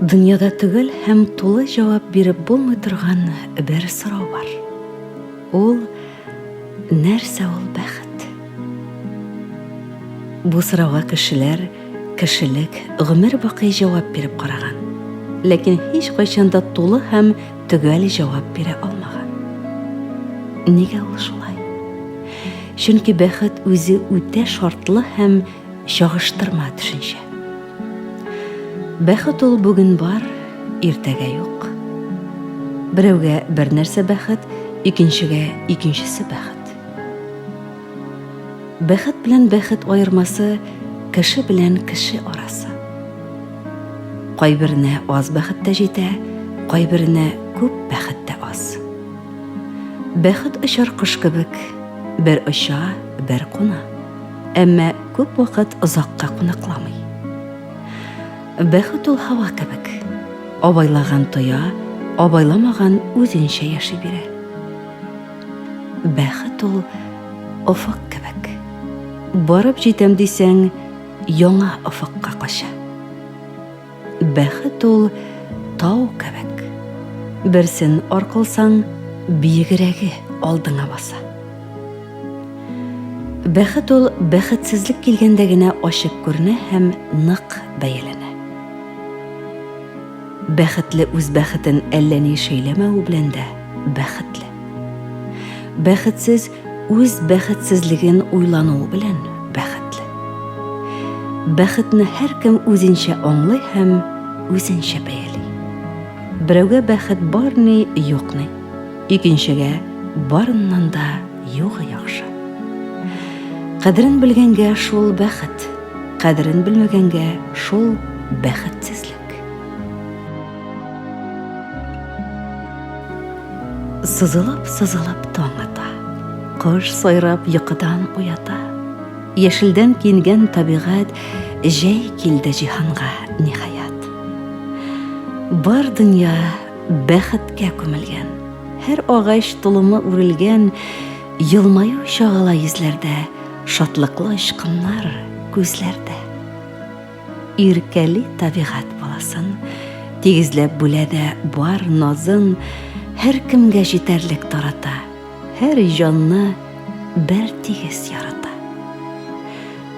Дөньяда төгәл һәм тулы җавап биреп булмый торган бер сорау бар. Ул нәрсә ул бәхет? Бу сорауга кешеләр, кешелек гомер бакый җавап биреп караган. Ләкин һич кайчан да тулы һәм төгәл җавап бирә алмаган. Нигә ул шулай? Чөнки бәхет үзе үтә шартлы һәм чагыштырма төшенчә. Бәхет ул бүген бар, иртәгә юк. Берәүгә бер нәрсә бәхет, икенчегә икенчесе бәхет. Бәхет белән бәхет аермасы кеше белән кеше арасы. Кайберенә аз бәхет тә җитә, кайберенә күп бәхет тә аз. Бәхет очар кош кебек, бер оча, бер куна. Әмма күп вакыт озакка кунакламый. Бәхет ул һава кебек. Абайлаган тоя, абайламаган үзенчә яши бирә. Бәхет ул офык кебек. Барып җитәм дисәң, яңа офыкка кача. Бәхет ул тау кебек. Берсен аркылсаң, биегрәге алдыңа баса. Бәхет ул бәхетсезлек килгәндә генә ачык күренә һәм нык бәяләнә. Бәхетле үз бәхетен әллә ни шәйләмәве белән дә бәхетле. Бәхетсез үз бәхетсезлеген уйлануы белән бәхетле. Бәхетне һәркем үзенчә аңлый һәм үзенчә бәяли. Берәүгә бәхет бар ни, юк ни. Икенчегә барыннан да югы яхшы. Кадерен белгәнгә шул бәхет, кадерен белмәгәнгә шул бәхетсезлек. Сызылып-сызылып таң ата. Кош сайрап йокыдан уята. Яшелдән киенгән табигать җәй килде җиһанга, ниһаять. Бар дөнья бәхеткә күмелгән. Һәр агач толымы үрелгән, елмаю чагыла йөзләрдә, шатлыклы очкыннар күзләрдә. Иркәли табигать баласын, Тигезләп бүлә дә бар назын, Һәркемгә җитәрлек тарата, Һәр җанны бер тигез ярата.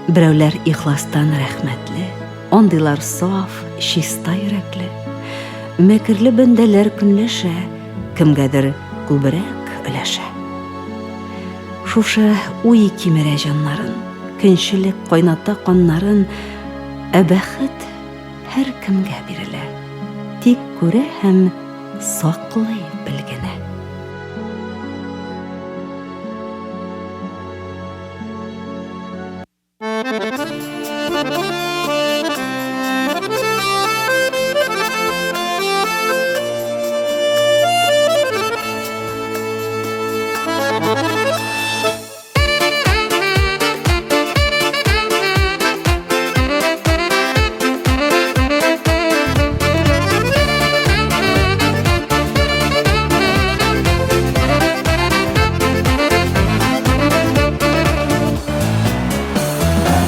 Берәүләр ихластан рәхмәтле, Андыйлар саф, чиста йөрәкле. Мәкерле бәндәләр көнләшә, Кемгәдер күбрәк өләшә. Шушы уй кимерә җаннарын, Көнчелек кайната каннарын, Ә бәхет һәркемгә бирелә, Тик күрә һәм саклый бел генә.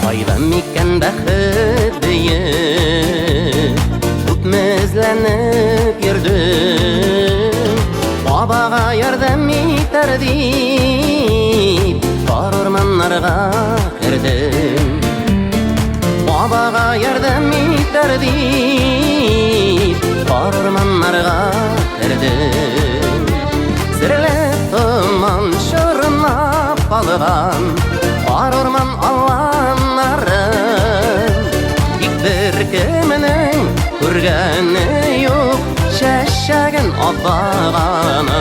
Кайда микән бәхет бөек? Күпме эзләнеп йөрдем. Бабага ярдәм итәр дип, Тар урманнарга кердем. Бабага ярдәм итәр дип, Тар урманнарга кердем. Серле томан чорнап алган Кар урман аланнарын. Тик беркемнең күргәне юк Чәчәген атаганын.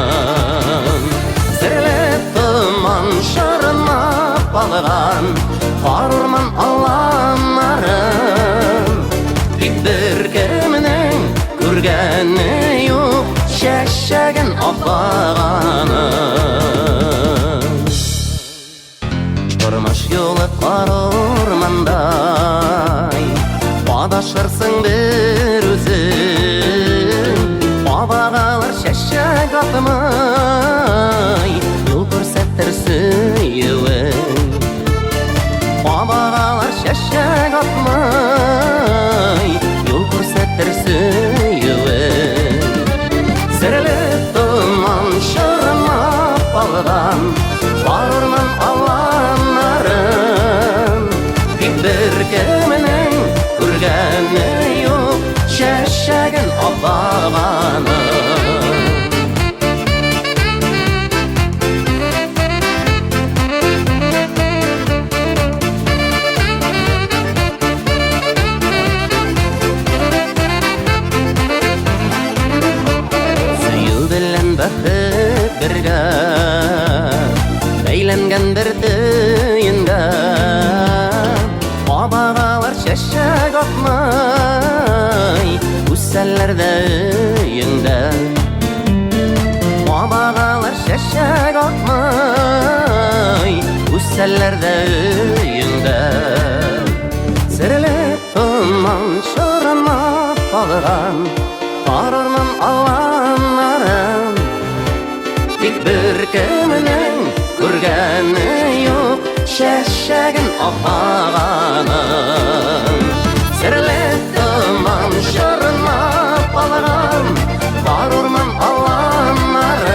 Серле томан чорнап алган Кар урман аланнарын. Тик беркемнең күргәне юк Чәчәген атаганын. Тормыш юлы кар урмандай, Адашырсың бер үзең. Абагалар чәчәк атмый, Юл күрсәтер сөюең. Абагалар чәчәк атмый, Юл күрсәтер сөюең. бер төенгә. Абагалар чәчәк атмай, үсәләр дә өеңдә. Абагалар чәчәк атмай, үсәләр дә өеңдә. Серле томан чорнап алган Карармын аланнарын. Тик беркемнең күргәне юк Чәчәген апаганын. Серле томан чорнап алган Карармын аланнарын.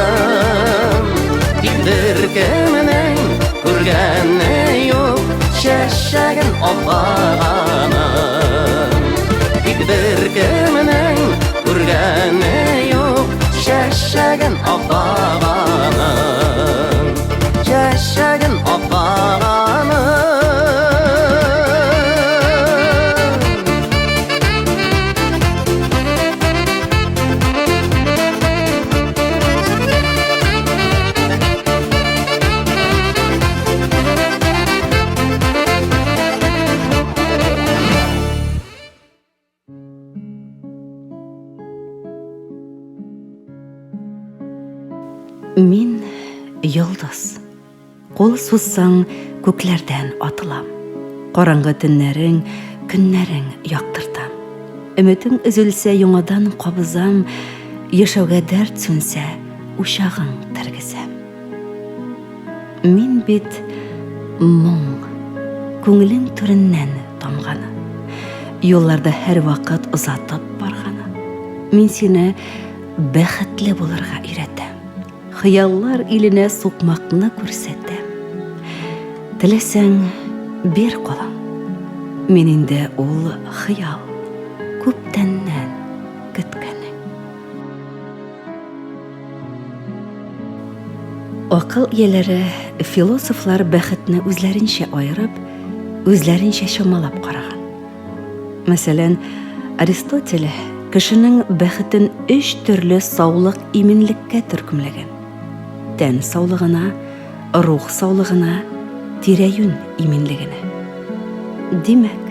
Тик беркемнең күргәне юк Чәчәген апаганын. Тик беркемнең күргәне юк Чәчәген апаганын. Чәчәген апаганын. Мин йолдыз. Кул сузсаң, күкләрдән атылам. Караңгы төннәрең, көннәрең яктыртам. Өметең өзелсә, яңадан кабызам, яшәүгә дәрт сүнсә, учагың тергезәм. Мин бит моң, күңелең түреннән тамганы. Юлларда һәрвакыт озатып барганы. Мин сине бәхетле булырга өйрәтәм. Хыяллар иленә сукмакны күрсәтәм. Теләсәң, бир кулың. Мин инде ул хыял күптәннән көткәнең. Акыл ияләре, философлар бәхетне үзләренчә аерып, үзләренчә чамалап караган. Мәсәлән, Аристотель кешенең бәхетен өч төрле саулык иминлеккә төркемләгән. Тән саулыгына, рух саулыгына, тирә-юнь иминлегенә. Димәк,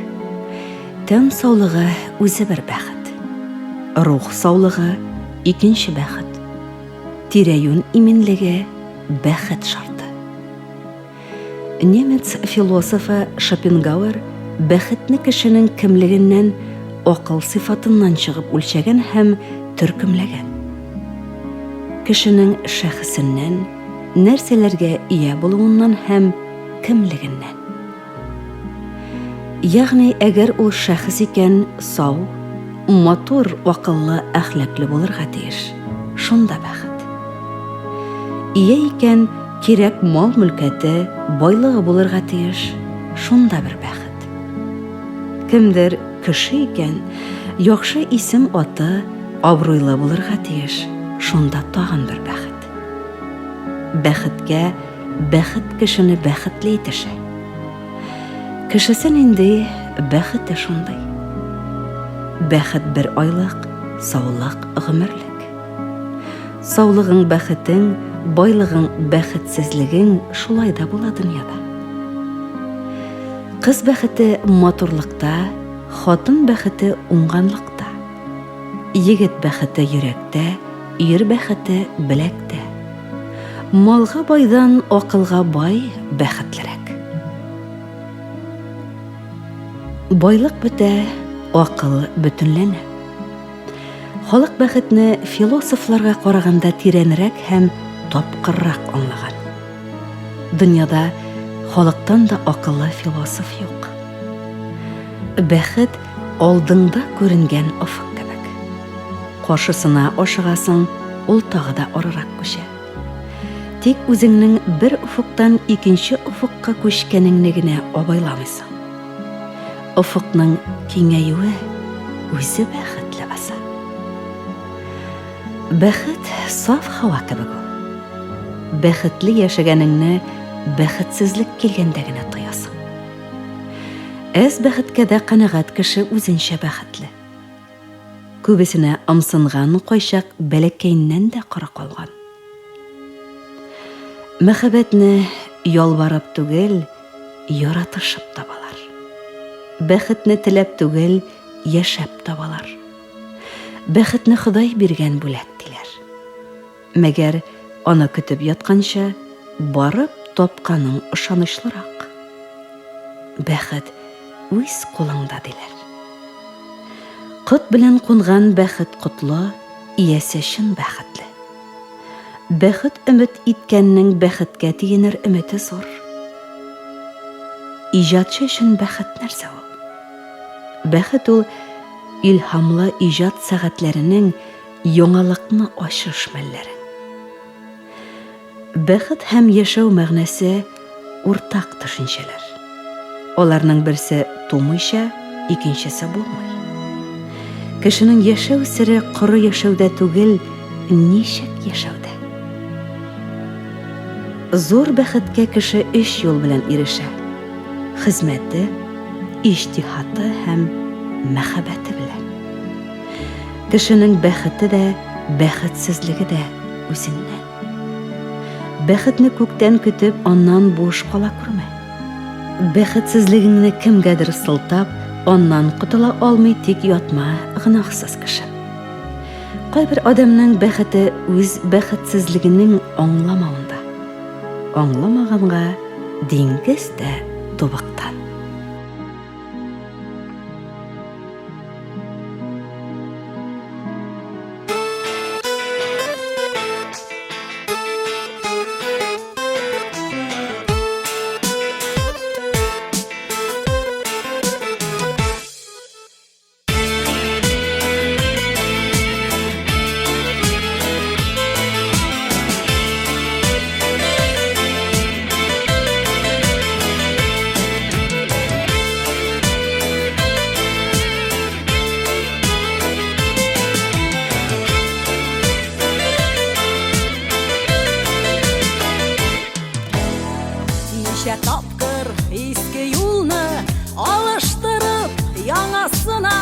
тән саулыгы үзе бер бәхет. Рух саулыгы икенче бәхет. Тирә-юнь иминлеге бәхет шарты. Немец философы Шопенгауэр бәхетне кешенең кемлегеннән, акыл сыйфатыннан чыгып үлчәгән һәм төркемләгән. Кешенең шәхесеннән, нәрсәләргә ия булуыннан һәм кемлегеннән. Ягъни, әгәр ул шәхес икән, сау, матур, акыллы, әхлаклы булырга тиеш. Шунда бәхет. Ия икән, кирәк мал-мөлкәте, байлыгы булырга тиеш. Шунда бер бәхет. Кемдер кеше икән, яхшы исем-аты, абруйлы булырга тиеш. Шунда тагын бер бәхет. Бәхеткә бәхет кешене бәхетле итешә. Кешесе нинди, бәхете шундый. Бәхет бер айлык, саулык гомерлек. Саулыгың бәхетең, байлыгың бәхетсезлегең шулай да була дөньяда. Кыз бәхете матурлыкта, хатын бәхете уңганлыкта. Егет бәхете йөрәктә, ир бәхете беләктә. Малга байдан акылга бай бәхетлерәк. Байлык бетә, акыл бөтенләнә. Халык бәхетне философларга караганда тирәнрәк һәм тапкыррак аңлаган. Дөньяда халыктан да акыллы философ юк. Бәхет алдыңда күренгән офык кебек. Каршысына ашыгасың, ул тагы да арырак күчә. Тик үзеңнең бер офыктан икенче офыкка күчкәнеңне генә абайламыйсың. Офыкның киңәюе үзе бәхет ләбаса. Бәхет саф һава кебек ул. Бәхетле яшәгәнеңне бәхетсезлек килгәндә генә тоясың. Әз бәхеткә дә канәгать кеше үзенчә бәхетле. Күбесенә ымсынган кайчак бәләкәеннән дә коры калган. Мәхәббәтне Ялварып түгел, яратышып табалар. Бәхетне теләп түгел, яшәп табалар. Бәхетне Ходай биргән бүләк диләр. Мәгәр аны көтеп ятканчы, барып тапканың ышанычлырак. Бәхет үз кулыңда, диләр. Кот белән кунган бәхет котлы, иясе чын бәхетле. Бәхет өмет иткәннең бәхеткә тиенер өмете зур. Иҗатчы өчен бәхет нәрсә ул? Бәхет ул илһамлы иҗат сәгатьләренең яңалыкны ачыш мәлләре. Бәхет һәм яшәү мәгънәсе уртак төшенчәләр. Аларның берсе тумыйча, икенчесе булмый. Кешенең яшәү сере коры яшәүдә түгел, ничек яшәүдә. Зур бәхеткә кеше өч юл белән ирешә. Хезмәте, иҗтиһаты һәм мәхәббәте белән. Кешенең бәхете дә, бәхетсезлеге дә үзеннән. Бәхетне күктән көтеп, аннан буш кала күрмә. Бәхетсезлегеңне кемгәдер сылтап, аннан котыла алмый тик ятма, гөнаһсыз кеше. Кайбер адәмнең бәхете үз бәхетсезлегенең аңламавында. Аңламаганга диңгез дә тубыктан. Ничә тапкыр иске юлны алыштырып яңасына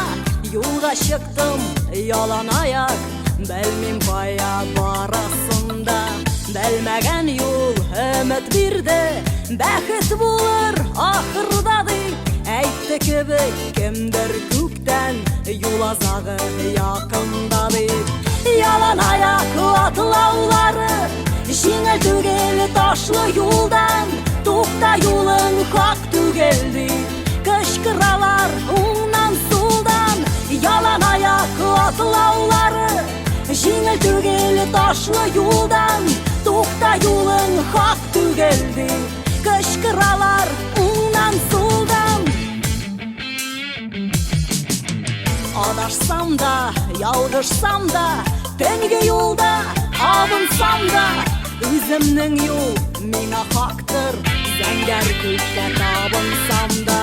юлга чыктым ялан аяк, белмим кая барасын да. Белмәгән юл өмет бирде, бәхет булыр ахырда дип әйтте кебек кемдер күктән, юл азагы якында дип. Ялан аяк атлаулары җиңел түгел ташлы юлдан, тукта юлың хак түгел дип кычкыралар уңнан сулдан. Ялан аяк атлаулары җиңел түгел ташлы юлдан, тукта юлың хак түгел дип кычкыралар уңнан сулдан. Адашсам да, ялгышсам да, төнге юлда абынсам да, үземнең юл миңа хактыр, зәңгәр күккә табынсам да.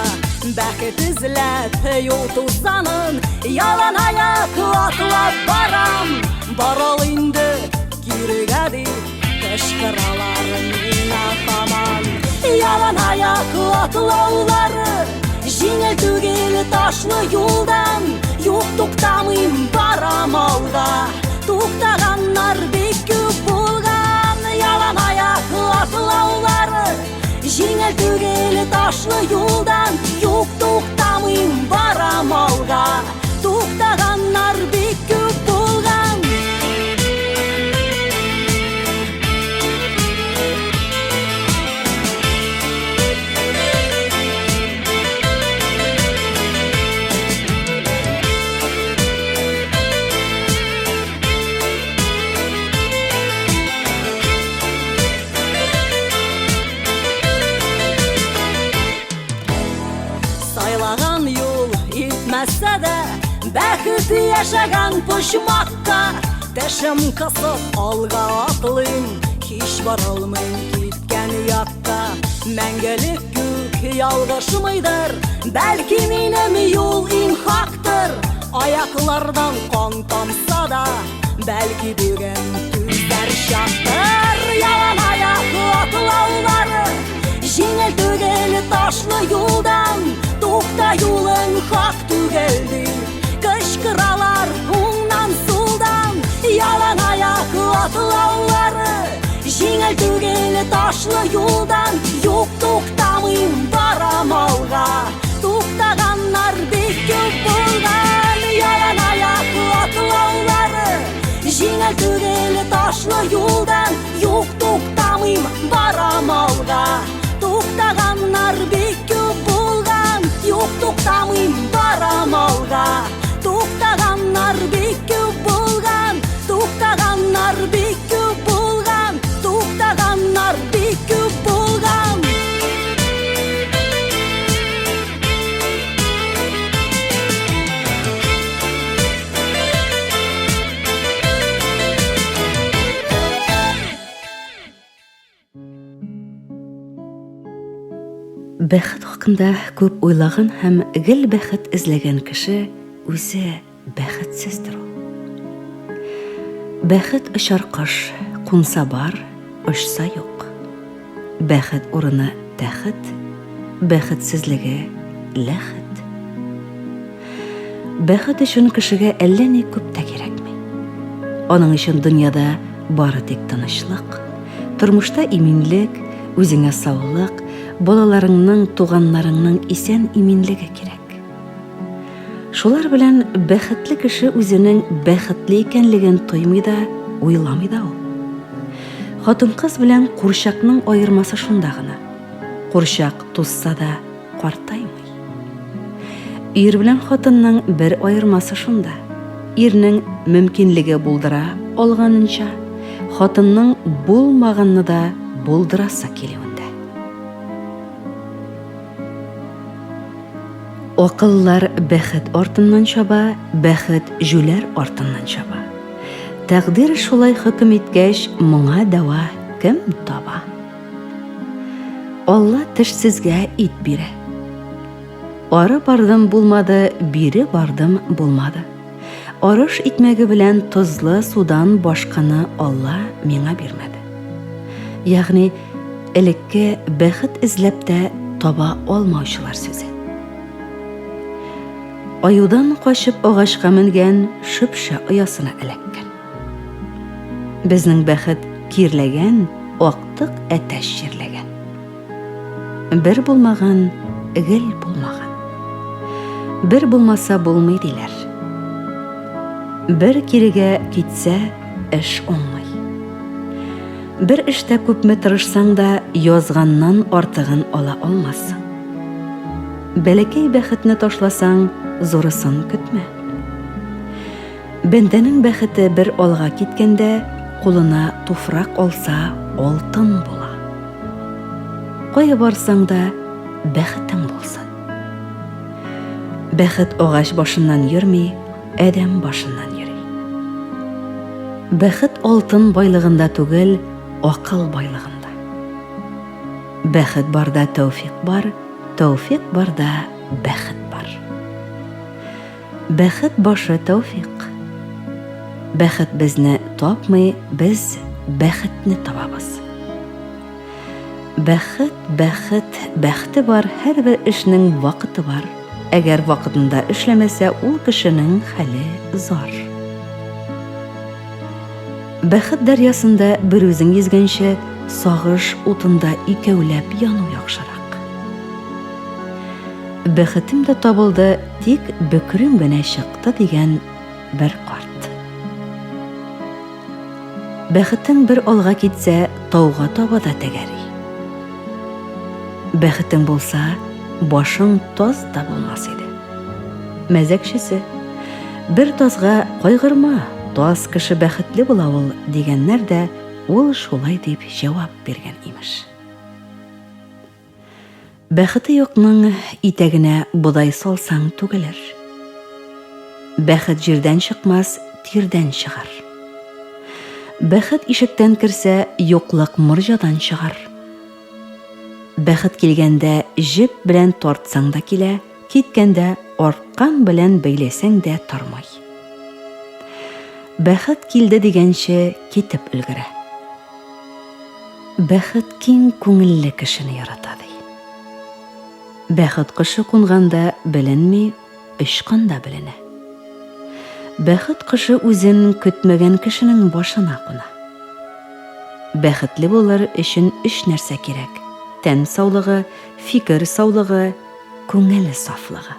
Бәхет эзләп юл тузанын ялан аяк атлап барам, борыл инде кирегә дип кычкыралар миңа һаман. Ялан аяк атлаулары җиңел түгел ташлы юлдан, юк туктамыйм, барам алга, туктаганнар бик күп булган. Ялан аяк атлаулары җиңел түгел ташлы юлдан, юк туктамыйм, барам алга, туктаганнар бик күп булган. Сайлаган юл илтмәсә дә бәхет яшәгән почмакка, тешем кысып алга атлыйм, һич борылмыйм киткән якка. Мәңгелек күк ялгышмыйдыр, бәлки минем юл иң хактыр. Аяклардан кан тамса да, бәлки бүген түзәр чактыр. Ялан аяк атлаулары җиңел түгел ташлы юлдан, тукта юлың хак түгел дип кычкыралар уңнан сулдан. Ялан аяк атлаулары җиңел түгел ташлы юлдан, Юк, туктамыйм, барам алга. Туктаганнар бик күп булган. Яланаяк атлаулары җиңел түгел ташлы юлдан. Юк, туктамыйм, барам алга. Туктаганнар бик күп булган. Юк, туктамыйм, барам алга. Туктаганнар бик күп булган. Туктаганнар бик күп булган. Туктаганнар бик күп булган. Бәхет хакында күп уйлаган һәм гел бәхет эзләгән кеше үзе бәхетсездер ул. Бәхет очар кош, кунса бар, очса юк. Бәхет урыны тәхет, бәхетсезлеге ләхет. Бәхет өчен кешегә әллә ни күп тә кирәкми. Аның өчен дөньяда бары тик тынычлык, тормышта иминлек, үзеңә саулык, балаларыңның, туганнарыңның исән-иминлеге кирәк. Шулар белән бәхетле кеше үзенең бәхетле икәнлеген тоймый да, уйламый да ул. Хатын-кыз белән курчакның аермасы шунда гына. Курчак тузса да картаймый. Ир белән хатынның бер аермасы шунда. Ирнең мөмкинлеге булдыра алганынча, хатынның булмаганны да булдырасы килүендә. Акыллар бәхет артыннан чаба, бәхет җүләр артыннан чаба. Тәкъдир шулай хөкем иткәч, моңа дәва кем таба? Алла тешсезгә ит бирә. Ары бардым булмады, бире бардым булмады. Арыш икмәге белән тозлы судан башканы Алла миңа бирмәде. Ягъни, элекке бәхет эзләп тә таба алмаучылар сүзе. Аюдан качып агачка менгән шөпшә оясына эләккән. Безнең бәхет кирләгән, актык әтәч җирләгән. Бер булмаган, гел булмаган. Бер булмаса булмый диләр. Бер кирегә китсә, эш уңмый. Бер эштә күпме тырышсаң да, язганнан артыгын ала алмассың. Бәләкәй бәхетне ташласаң, зурысын көтмә. Бәндәнең бәхете бер алга киткәндә, кулына туфрак алса, алтын була. Кая барсаң да, бәхетең булсын. Бәхет агач башыннан йөрми, адәм башыннан йөри. Бәхет алтын байлыгында түгел, акыл байлыгында. Бәхет барда тәүфик бар, тәүфик барда бәхет бар. Бәхет башы тәүфик. Бәхет безне тапмый, без бәхетне табабыз. Бәхет, бәхет, бәхте бар, һәрбер эшнең вакыты бар. Әгәр вакытында эшләмәсә, ул кешенең хәле зар. Бәхет дәрьясында берүзең йөзгәнче, сагыш утында икәүләп яну яхшырак. Бәхетем дә табылды, тик бөкрем генә чыкты дигән бер карт. Бәхетең бер алга китсә, тауга таба да тәгәри. Бәхетең булса, башың таз да булмас иде. Мәзәкчесе, бер тазга кайгырма, таз кеше бәхетле була ул, дигәннәр дә, ул шулай дип җавап биргән, имеш. Бәхете юкның итәгенә бодай салсаң түгелер. Бәхет җирдән чыкмас, тирдән чыгар. Бәхет ишектән керсә, юклык морҗадан чыгар. Бәхет килгәндә җеп белән тартсаң да килә, киткәндә аркан белән бәйләсәң дә тормый. Бәхет килде дигәнче китеп өлгерә. Бәхет киң күңелле кешене ярата, ди. Бәхет кошы кунганда беленми, очканда беленә. Бәхет кошы үзен көтмәгән кешенең башына куна. Бәхетле булыр өчен өч нәрсә кирәк. тән саулыгы, фикер саулыгы, күңел сафлыгы.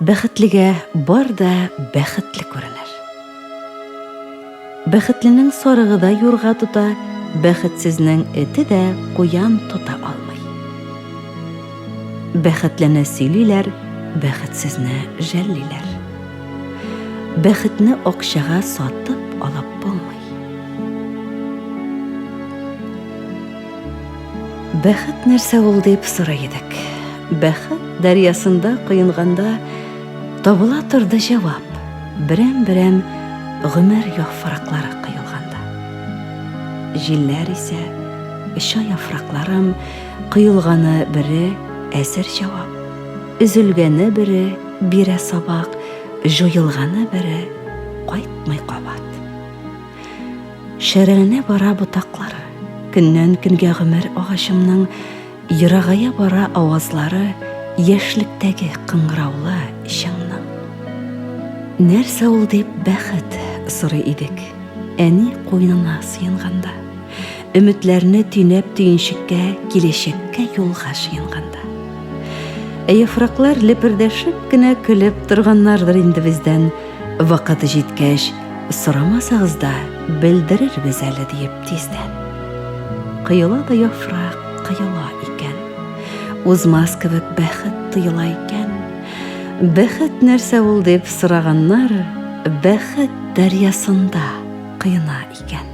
Бәхетлегә бар да бәхетле күренер. Бәхетленең сарыгы да юрга тота, бәхетсезнең эте дә куян тота алмый. Бәхетлене сөйлиләр, бәхетсезне жәллиләр. Бәхетне акчага сатып алып булмый. Бәхет нәрсә ул дип сорый идек. Бәхет дәрьясында коенганда табыла торды җавап. Берәм-берәм гомер яфраклары коелганда. Җилләр исә, оча яфракларым, коелганы бере әзер җавап. Өзелгәне бере бирә сабак, җуелганы бере кайтмый кабат. Шәрәләнә бара ботаклары. Көннән көнгә гомер агачымның Ерагая бара авазлары Яшьлектәге кыңгыраулы чыңның. Нәрсә ул дип бәхет сорый идек, Әни куенына сыенганда. Өметләрне төйнәп төенчеккә Киләчәккә юлга җыенганда. Ә яфраклар лепердәшеп кенә Көлеп торганнардыр инде бездән. Вакыты җиткәч, сорамасагыз да, белдерербез әле, диеп тиздән. Коела да яфрак коела икән. Узмас кебек бәхет тоела икән. Бәхет нәрсә ул дип сораганнар, бәхет дәрьясында коена икән.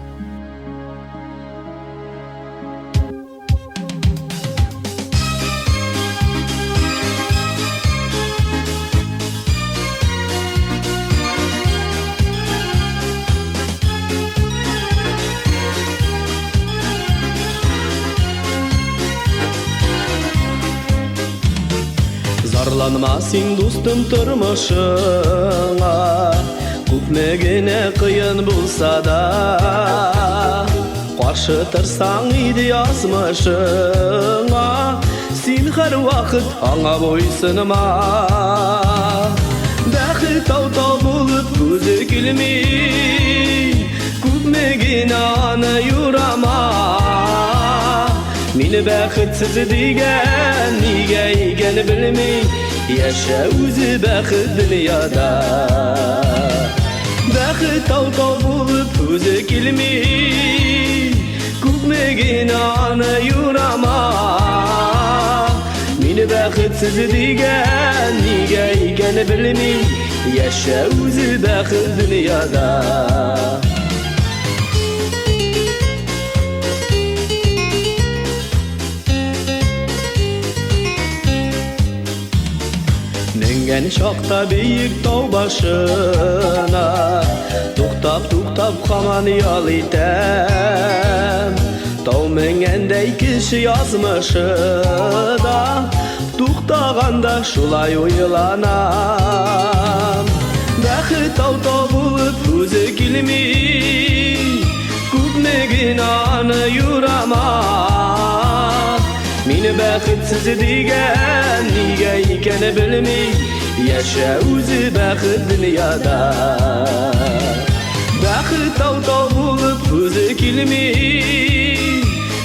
Зарланма син, дустым, тормышыңа, Күпме генә кыен булса да. Каршы торсаң иде язмышыңа, Син һәрвакыт аңа буйсынма. Бәхет тау-тау булып үзе килми, Күпме генә аны юрама. Мине бәхетсез дигән нигә икән белми, Яшә үзе бәхет дөньяда. Бәхет тау-тау булып үзе килми, Күпме генә аны юрама. Мине бәхетсез дигән нигә икән белми, Яшә үзе бәхет дөньяда. Менгән чакта биек тау башына, Туктап-туктап һаман ял итәм. Тау менгәндәй кеше язмышы да, Туктаганда шулай уйланам. Бәхет тау-тау булып үзе килми, Күпме генә аны юрама. Мине бәхетсез дигән нигә икән белми, Яшә үзе бәхет дөньяда. Бәхет тау-тау булып үзе килми,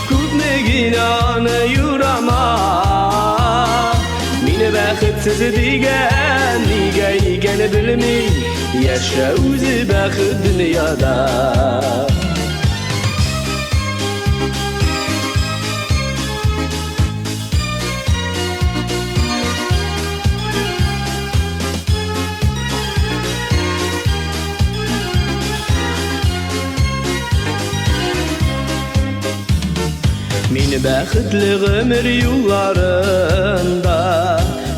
Күпме генә аны юрама. Мине бәхетсез дигән нигә икән белми, Яшә үзе бәхет дөньяда. Мин бәхетле гомер юлларында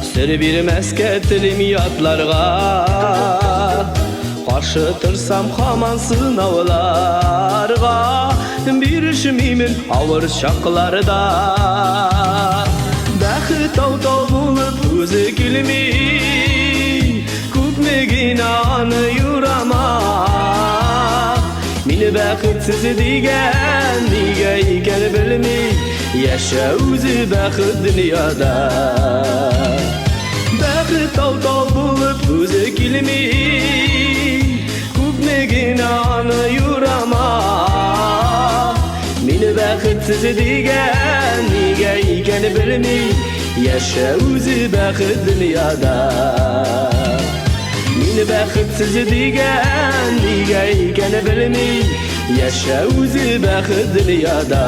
Сер бирмәскә телим ятларга. Каршы торсам һаман сынауларга, Бирешмимен авыр чакларда. Бәхет тау-тау булып үзе килми, Күпме генә аны юрама. Мине бәхетсез дигән нигә икән белми, Яшә үзе бәхет дөньяда. Бәхет тау-тау булып үзе килми, Күпме генә аны юрама. Мине бәхет бәхетсез дигән, нигә икән белми, яшә үзе бәхет дөньяда. Мин бәхетсез дигән, нигә икән белми, яшә үзе бәхет дөньяда.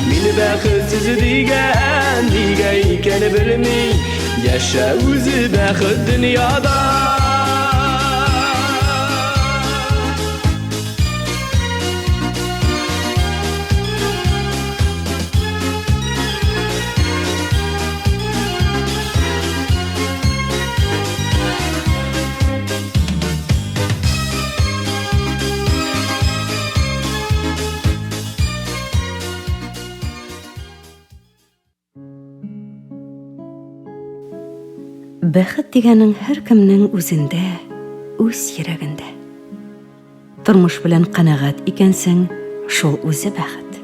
Мин бәхетсез дигән, нигә икән белми, яшә үзе бәхет дөньяда. Бәхет дигәнең һәркемнең үзендә, үз йөрәгендә. Тормыш белән канәгать икәнсең, шул үзе бәхет.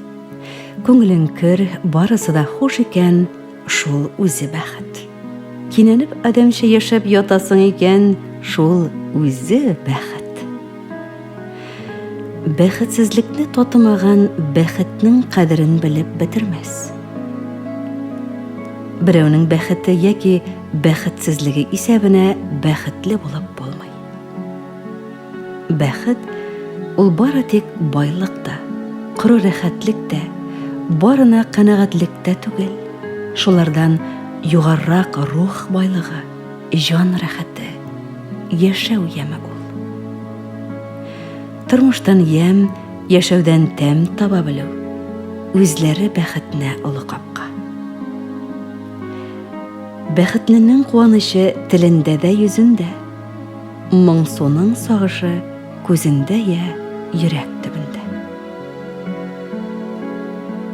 Күңелең көр, барысы да хуш икән, шул үзе бәхет. Кинәнеп адәмчә яшәп ятасың икән, шул үзе бәхет. Бәхетсезлекне татымаган бәхетнең кадерен белеп бетермәс. Берәүнең бәхете яки бәхетсезлеге исәбенә бәхетле булып булмый. Бәхет ул бары тик байлык та, коры рәхәтлек тә, барына канәгатьлек тә түгел. Шулардан югарырак рух байлыгы, җан рәхәте, яшәү яме ул. Тормыштан ямь, яшәүдән тәм таба белү, үзләре бәхетенә олы капка. Бәхетленең куанычы телендә дә йөзендә. Моңсуның сагышы күзендә йә йөрәк төбендә.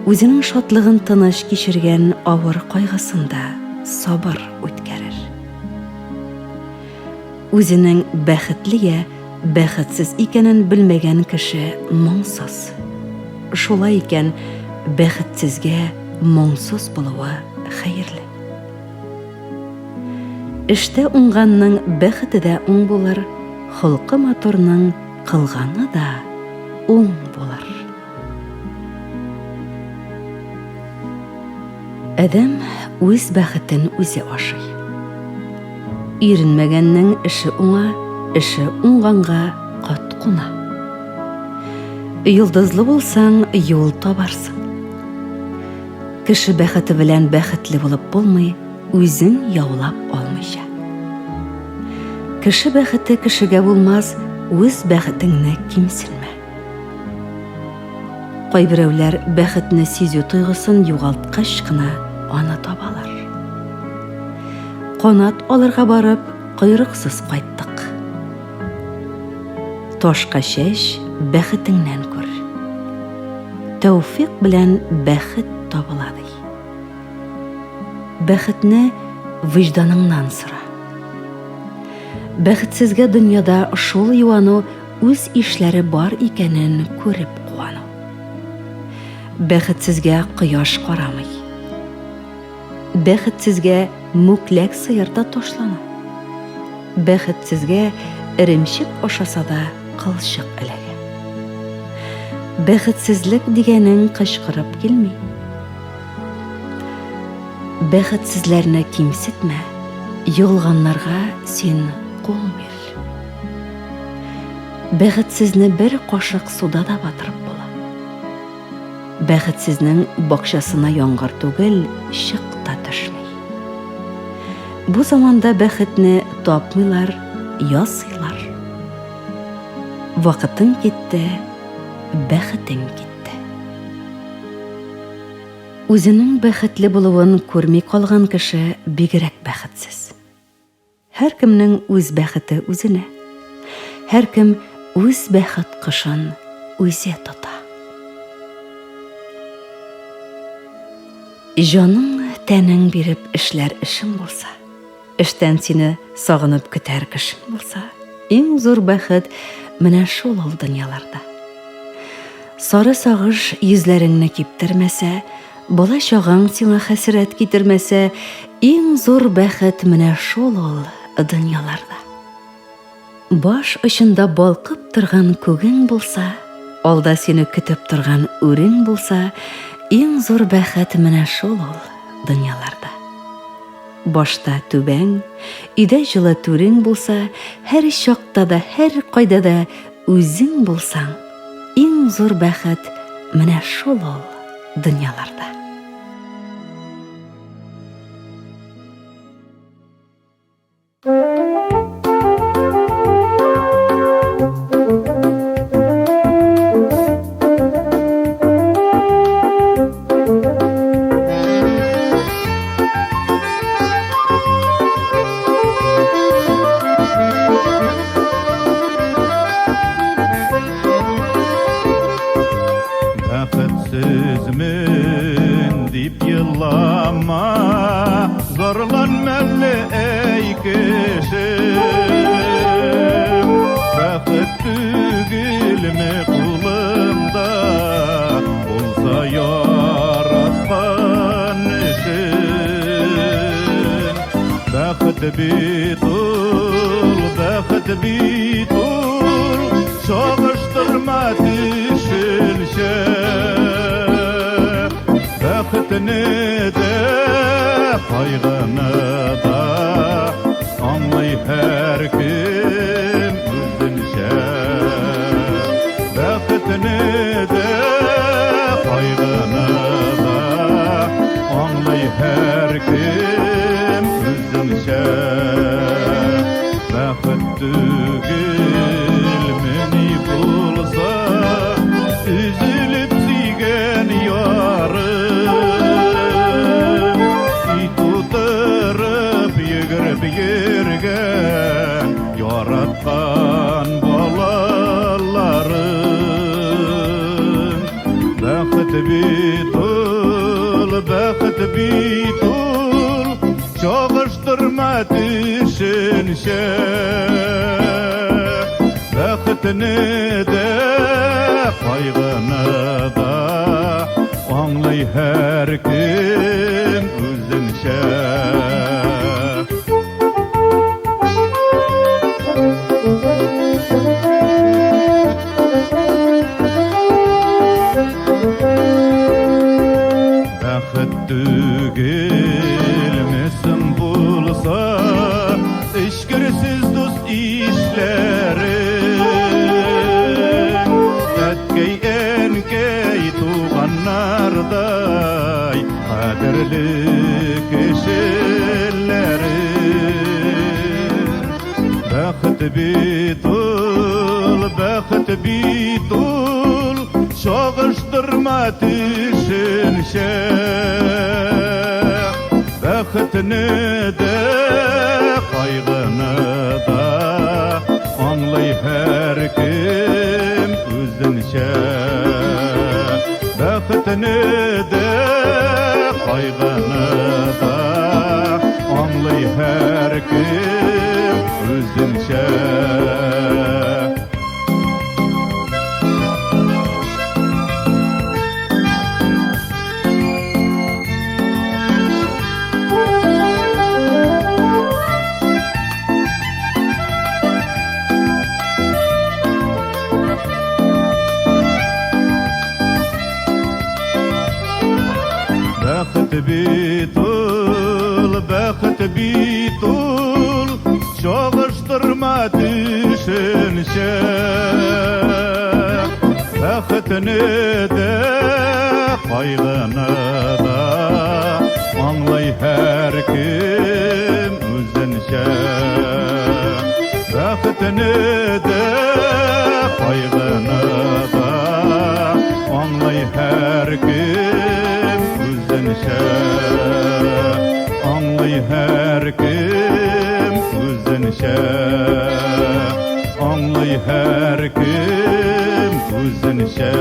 Үзенең шатлыгын тыныч кичергән авыр кайгысын да сабыр үткәрер. Үзенең бәхетле йә бәхетсез икәнен белмәгән кеше моңсыз. Шулай икән, бәхетсезгә моңсыз булуы хәерле. Эштә уңганның бәхете дә уң булыр, холкы матурның кылганы да уң булыр. Адәм үз бәхетен үзе ашый. Иренмәгәннең эше уңа, эше уңганга кот куна. Йолдызлы булсаң, юл табарсың. Кеше бәхете белән бәхетле булып булмый, үзең яулап алмыйча. Кеше бәхете кешегә булмас, үз бәхетеңне кимсенмә. Кайберәүләр бәхетне сизү тойгысын югалткач кына аны табалар. Канат алырга барып, койрыксыз кайттык. Ташка чәч, бәхетеңнән күр. Тәүфик белән бәхет табыла ди. Бәхетне вөҗданыңнан сора. Бәхетсезгә дөньяда шул юану үз ишләре бар икәнен күреп куану. Бәхетсезгә кояш карамый. Бәхетсезгә мүкләк сыер да ташлана. Бәхетсезгә эремчек ашаса да кылчык эләгә. Бәхетсезлек дигәнең кычкырып килми. Бәхетсезләрне кимсетмә, егылганнарга син кул бир. Бәхетсезне бер кашык суда да батырып була. Бәхетсезнең бакчасына яңгыр түгел, чык та төшми. Бу заманда бәхетне тапмыйлар, ясыйлар. Вакытың китте, бәхетең китте. Үзенең бәхетле булуын күрми калган кеше бигрәк бәхетсез. Һәркемнең үз бәхете үзенә. Һәркем үз бәхет кошын үзе тота. Җаның, тәнең биреп эшләр эшең булса, эштән сине сагынып көтәр кешең булса, иң зур бәхет менә шул ул дөньяларда. Сары сагыш йөзләреңне киптермәсә, Бала чагаң сиңа хәсрәт китермәсә, иң зур бәхет менә шул ул дөньяларда. Баш очында балкып торган күгең булса, Алда сине көтеп торган үрең булса, иң зур бәхет менә шул ул дөньяларда. Башта түбәң, өйдә җылы түрең булса, һәр чакта да, һәр кайда да үзең булсаң, иң зур бәхет менә шул ул дөньяларда. Бәхетсезмен дип елама, зарланма әле, әй кеше. Бәхет түгелме кулымда, булса яраткан эшем. Бәхет бит ул, бәхет бит ул, чагыштырма төшенчә. Бәхетне дә, кайгыны да аңлый һәркем үзенчә. Бәхетне дә, кайгыны да аңлый һәркем үзенчә. Бәхет түгелмени булса, өзелеп сөйгән ярым. Өй тутырып йөгереп йөргән яраткан балаларым. Бәхет бит ул, бәхет бит ул, чагыштырма төшенчә. Бәхетне дә, кайгыны да аңлый һәркем үзенчә. Бәхет түгелме соң булса, эчкерсез дус ишләрең. Әткәй, әнкәй, туганнардай кадерле кешеләрең. Бәхет бит ул, бәхет бит ул, чагыштырма төшенчә. Бәхетне дә, кайгыны да аңлый һәркем үзенчә. Бәхетне дә, кайгыны да аңлый һәркем үзенчә. Бәхет бит ул, бәхет бит ул, чагыштырма төшенчә. Бәхетне дә, кайгыны да аңлый һәркем үзенчә. Бәхетне дә, кайгыны да аңлый һәркем үзенчә. Аңлый һәркем үзенчә. Аңлый һәркем үзенчә.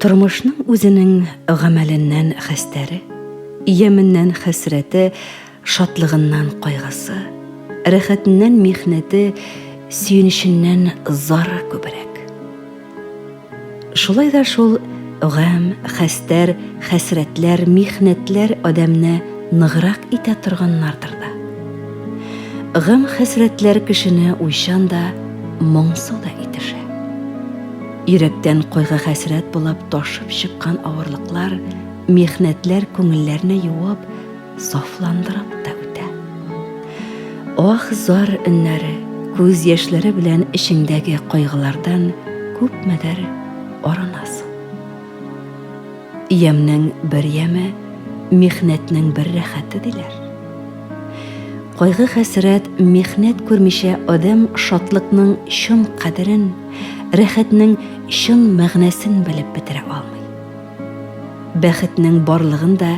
Тормышның үзенең гамәленнән хәстәре, яменнән хәсрәте, шатлыгыннан кайгысы, рәхәтеннән михнәте, сөенеченнән зары күбрәк. Шулай да шул гамь, хәстәр, хәсрәтләр, михнәтләр адәмне ныграк итә торганнардыр да. Гам-хәсрәтләр кешене уйчан да, моңсу да итешә. Йөрәктән кайгы-хәсрәт булып ташып чыккан авырлыклар, михнәтләр күңелләрне юып, сафландырып та үтә. Ах-зар өннәре, күз яшьләре белән эчеңдәге кайгылардан күпмедер арынасың. Ямьнең бер яме, михнәтнең бер рәхәте диләр. Кайгы-хәсрәт, михнәт күрмичә адәм шатлыкның чын кадерен, рәхәтнең чын мәгънәсен белеп бетерә алмый. Бәхетнең барлыгын да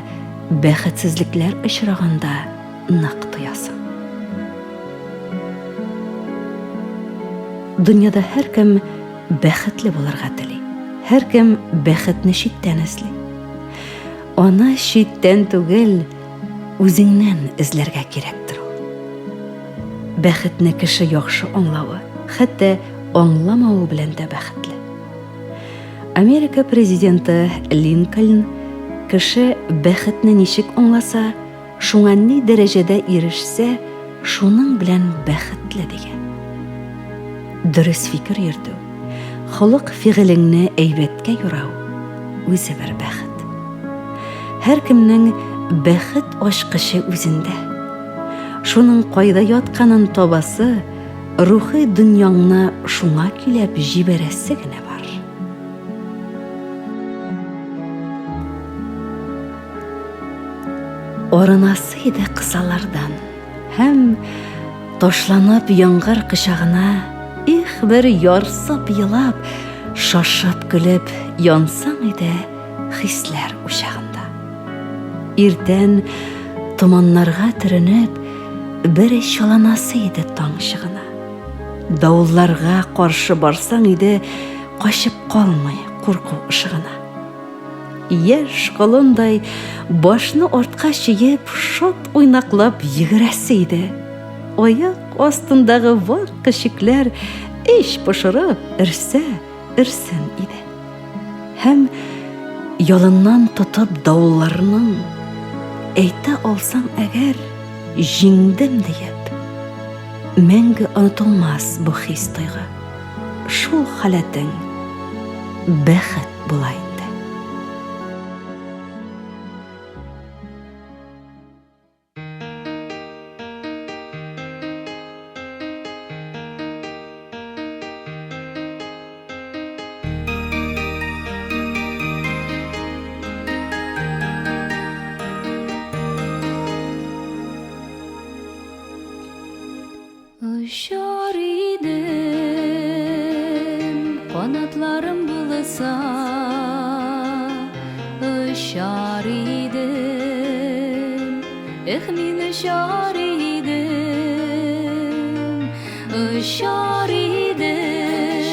бәхетсезлекләр очраганда нык тоясың. Дөньяда һәркем бәхетле булырга тели. Һәркем бәхетне читтән эзли. Аны читтән түгел, үзеңнән эзләргә кирәктер ул. Бәхетне кеше яхшы аңлавы, хәтта аңламавы белән дә бәхетле. Америка президенты Линкольн кеше бәхетне ничек аңласа, шуңа ни дәрәҗәдә ирешсә, шуның белән бәхетле дигән. Дөрес фикер йөртү, холык-фигылеңне әйбәткә юрау үзе бер бәхет. Һәркемнең бәхет ачкычы үзендә. Шуның кайда ятканын табасы, рухи дөньяңны шуңа көйләп җибәрәсе генә бар. Арынасы иде кысалардан һәм ташланып яңгыр кочагына, их бер ярсып елап, шашып көлеп янсаң иде хисләр учагында. Иртән томаннарга төренеп, бер чаланасы иде таң чыгына. Давылларга каршы барсаң иде, качып калмый курку ышыгына. Яшь колындай башны артка чөеп, шат уйнаклап йөгерәсе иде. Аяк астындагы вак көчекләр эч пошырып өрсә, өрсен иде. Һәм ялыннан тотып давылларның әйтә алсаң әгәр җиңдем диеп, мәңге онытылмас бу хис-тойгы. Шул халәтең бәхет була инде. Очар идем, канатларым булса, очар идем, эх, мин очар идем, очар идем,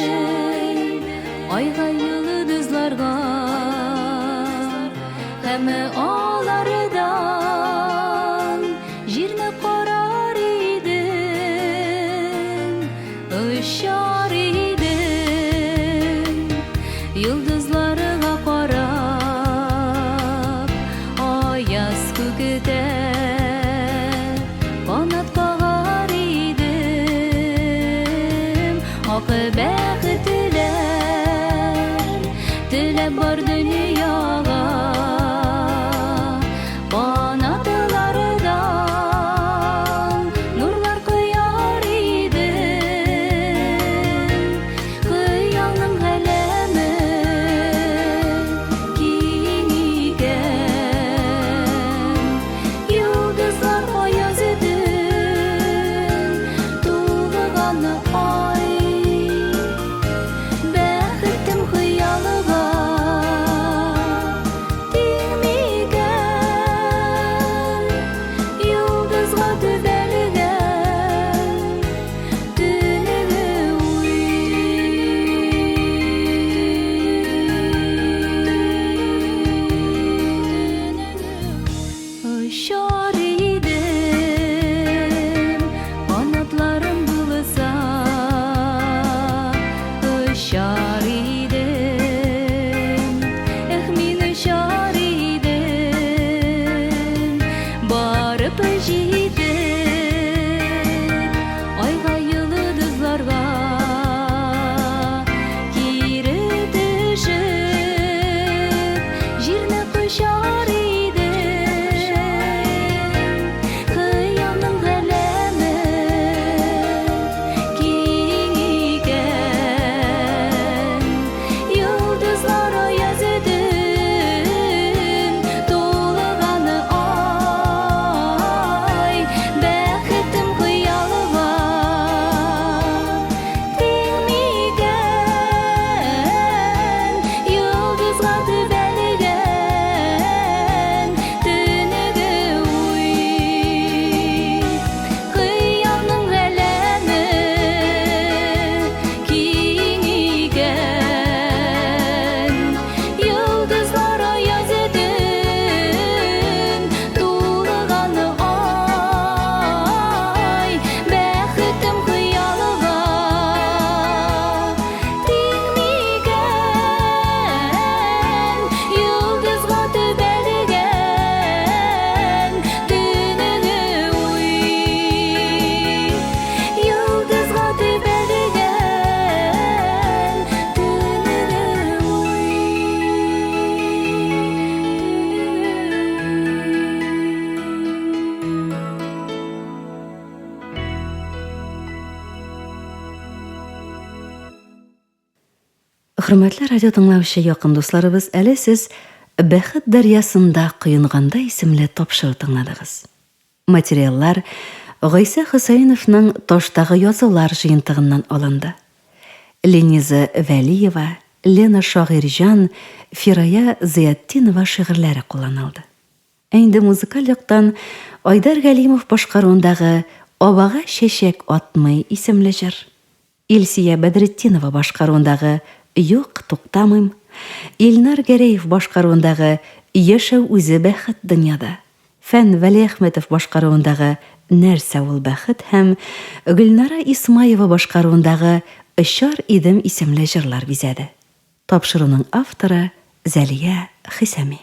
айга йолдызларга, һәм алардан Җирне карар идем, очар идем, йолдызларга карап, аяз күктә канат кагар идем, ак бәхет теләп, теләп бар дөньяга. Канатлардан нурлар кояр идем, Хыялның галәме киң икән. Йолдызлар аяз төн, тулган ай. Бәхетем хыялыга. Хөрмәтле радио тыңлаучы якын дусларыбыз, әле сез Бәхет дәрьясында коенганда исемле тапшыру тыңладыгыз. Материаллар Гайсә Хөсәеновның Таштагы язулар җыентыгыннан алынды. Лениза Вәлиева, Лена Шагыйрьҗан, Фирая Зыятдинова шигырьләре кулланылды. Ә инде музыкаль яктан Айдар Галимов башкаруындагы Абага чәчәк атмый исемле җыр, Илсөя Бәдретдинова башкаруындагы Юк, туктамыйм, Илнар Гәрәев башкаруындагы Яшәү үзе бәхет дөньяда, Фән Вәлиәхмәтов башкаруындагы Нәрсә ул бәхет һәм Гөлнара Исмаева башкаруындагы Очар идем исемле җырлар бизәде. Тапшыруның авторы, Зәлия Хисами.